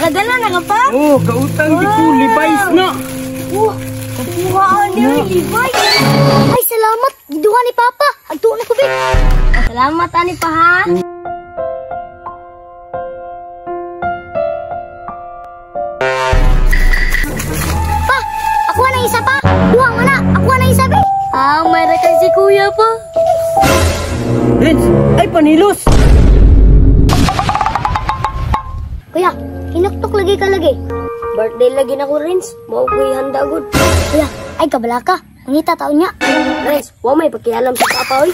Nakadala na ka pa? Oh, kautang di ko, Levi's na. Oh, kakuhaan niya, Levi's. Ay, salamat. Giduha ni Papa. Agtuon na ko, be. Salamat, ani pa, ha? Pa, ako na isa pa. Duha man na. Ako na isa, be. Ah, mayroon kay si Kuya pa. Renz, ay panilos. Kuya, hinuktok lagi ka lagi. Birthday lagi na ko, Renz. Mao ko'y handa gud. Kuya, ay kabala ka. Mangita taon niya. Renz, wa may pakialam sa papa, oy.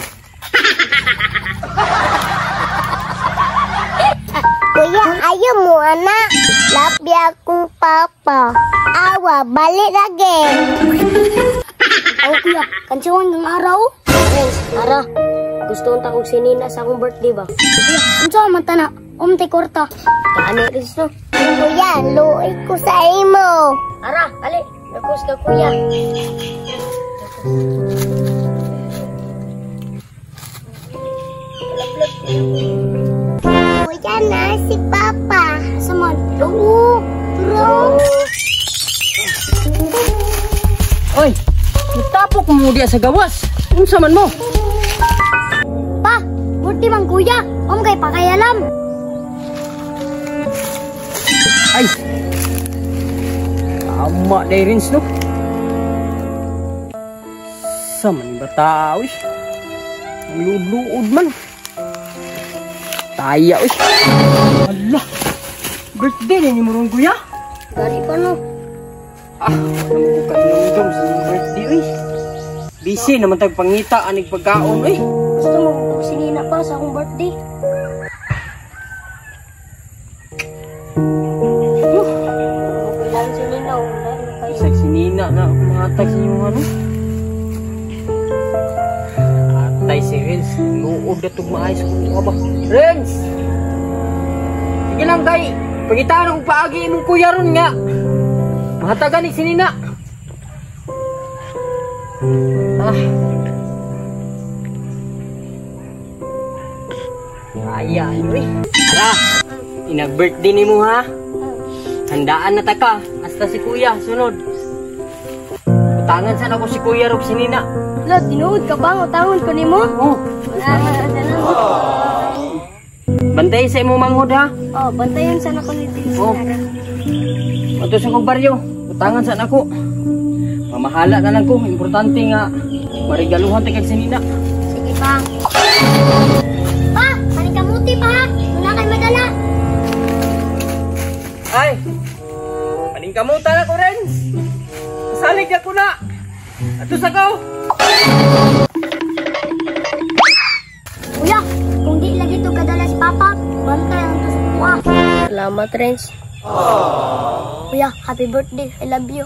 Kuya, ayaw mo, anak. Labi akong papa. Awa, balik lagi. Aw, kuya, kansiwan ng araw. Renz, ara. Gusto unta kong sinina sa akong birthday ba? Kuya, unsa man ta na? Umtay kwarta. Kaani, Renz, no? Kuya, luoy ko sa imo. Ara, ali. Nagkus ka, kuya. Kuya na si Papa. Saman. Oo, turo. Oy, nagtapok mo diya sa gawas. Unsa man mo? Pa, murti man kuya. Om kay pakayalam. Ay. Tama day Renz, no? Sa man bata, uy. Luod-luod man. Taya, uy. Ala. Birthday ni mo ron, kuya? Gani pa, no? Ah, namubukan ng sa birthday, uy. Busy naman tag pangita anig pagkaon, uy. Gusto mo sinina pa sa akong birthday? Okay lang sinina, oh. Isag sinina na ako mahatag sa inyong ano. Atay si Renz, luod na itong maayos kung ba. Renz! Sige lang kay, pangitaan akong paagi imong kuya ron nga. Mahatagan ni sinina. Ah. Kaya, eh. Ara, inag-birthday ni mo ha. Handaan na ta ka. Hasta si kuya, sunod. Utangan sana ko si kuya rog sinina. La, tinuod ka ba? Utangon ko nimo? Oo. Bantay sa imong manghod ha. Oh, bantayan sana ko ni Tito. Oh. Ato sa kong baryo, utangan sana ko. Mamahala na lang ko, importante nga marigaluhan ta kag sinina. Sige pa. Pa, paningkamuti pa ha. Wala kay madala. Ay. Paningkamuta na ko, Renz. Salig na ko na. Ato sa ko. Kuya, kung di lagi to kadala si Papa, bantay ang to sa kuha. Salamat, Renz. Kuya, happy birthday. I love you.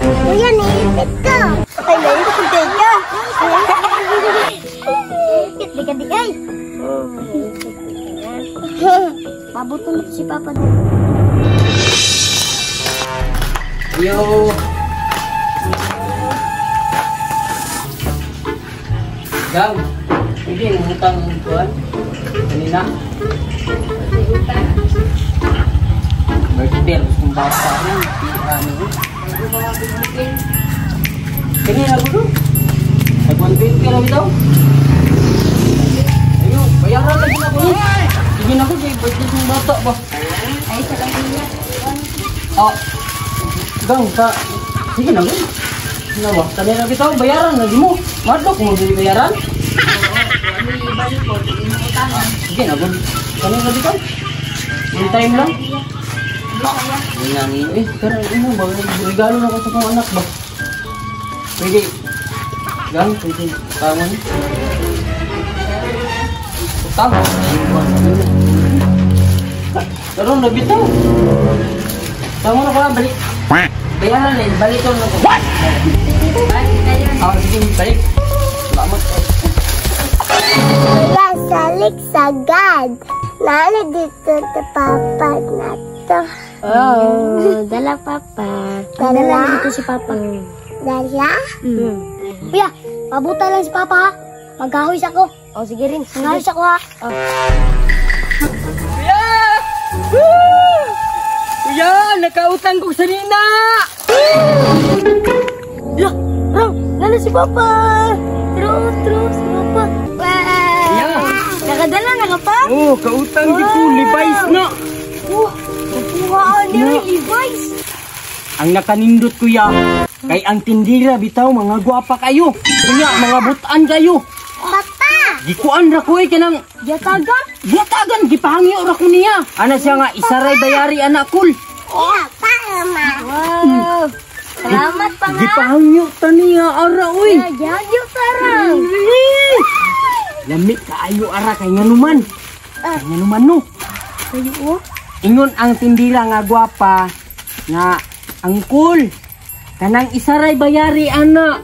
Kuya, naipit ka. Ay, naipit ka. Naipit, di ka di ay. Pabuto na si Papa. Yo. Gang, hindi ang utang ang kuwan. Kanina. Birthday, gusto kong bata. Kanina ko doon. Nag-120 na bitaw. Ayun, bayaran lagi na ko. Sige na ko, birthday kong bata ba? Ay, sa lang niya. Ah, gang, ka. Sige na ko. Ano ba? Kanina bitaw, bayaran lagi mo. Madlok mo dili bayaran? Sige na, good. Kanina bitaw? One time lang? Eh, tara, ano ba? Regalo na ko sa kong anak ba? Pwede. Gang, pwede. Tangon. Utang. Karon na bitaw. Tangon na ko lang, balik. Bayaran na, balik ko na ko. What? Ah, sige, balik. Salamat. Kuya, salik sagad. Nana dito sa papa na to. Oh, dala papa. Dala dito si papa. Dala? Kuya, pabuta lang si Papa ha. Magkahoy sa ko. O sige rin, magkahoy sa ko ha. Oh. Kuya! Woo! Kuya, nakautang ko sa nina! Lah, Rang, nana si Papa. True, true, si Papa. Kuya! Nakadala na ka pa? Oh, kautang di ko, Levi's na. Oh, nakuhaan niya yung Levi's. Ang nakanindot kuya, kay ang tindira bitaw mga gwapa kayo. Kunya, mga butan kayo. Papa! Gikuan ra ko eh, kanang Yatagan? Yatagan, gipahangyo ra ko niya. Ana siya nga, isaray bayari anak kul. Papa, ma. Wow. Salamat pa nga. Gipahangyo ta niya, ara uy. Yagyo tarang. Lamit kaayo ara kay nganuman. Kay nganuman no. Kayo oh. Ingon ang tindira nga gwapa nga angkol. Kanang isaray bayari ana.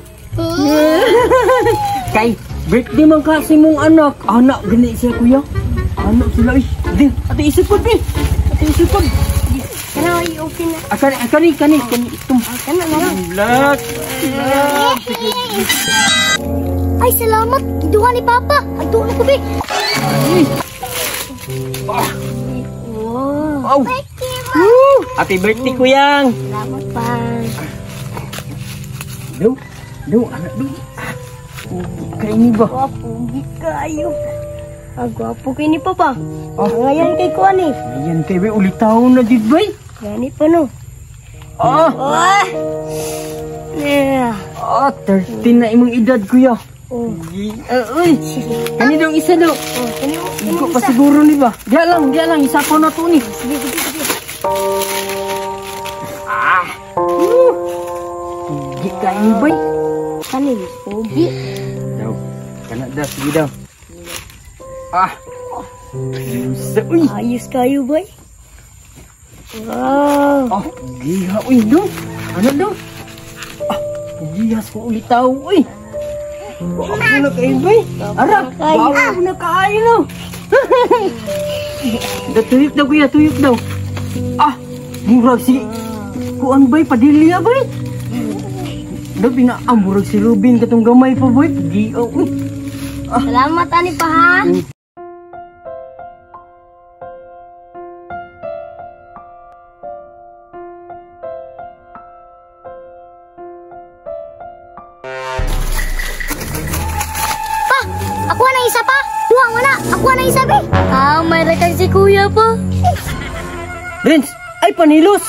Kay birthday man kasi mong anak. Anak gani siya kuya. Anak sila uy. Di, ate isip ko bi. Ate isip ko. Kana i-open na. Ah, kani kani kani kani itong. Kana na lang. Black. Black. Ay, salamat. Giduha ni Papa. Agduha na ko bi. Ah. Wow. Wow. Woo! Happy birthday kuyang. Salamat pa. Do, do, anak do. Ah, kaini ba? Gwapo, kayo. Ah, gwapo kay ni Papa. Oh. Ngayon kay kuan eh. Ayan kay bay ulitaw na jud bay. Gani pa no. Ah, Ah. Yeah. ah, 13 na imong edad kuya. Oh. Uy. Kani dong isa daw. Oh, kani mo. Igo pa siguro ni ba? Diya lang isa pa na to ni. Sige, sige, sige. Ah. Pugi ka ni bay. Kani, pogi. Daw. Kana daw sige daw. Ah. Yusa, uy. Ayos kayo, boy. Wow. Ah, pugi ha, uy, do. Ano do? Ah, pugi has ko ulitaw, uy. Wapo na kayo, bay. Ara, wapo na kayo, no. Da, tuyok daw, kuya, tuyok daw. Ah, murag si kuan, bay, padilya, bay. Da, ah, murag si Ruben katong gamay pa, bay. Pugi, oh, uy. Ah. Salamat, ani pa, ha. Pa, ako na isa pa. Duha mo na. Ako na isa, be. Ah, may rakang si kuya pa. Renz, ay panilos.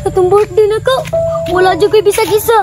Katong birthday na ko. Wala dyan ko'y bisag isa.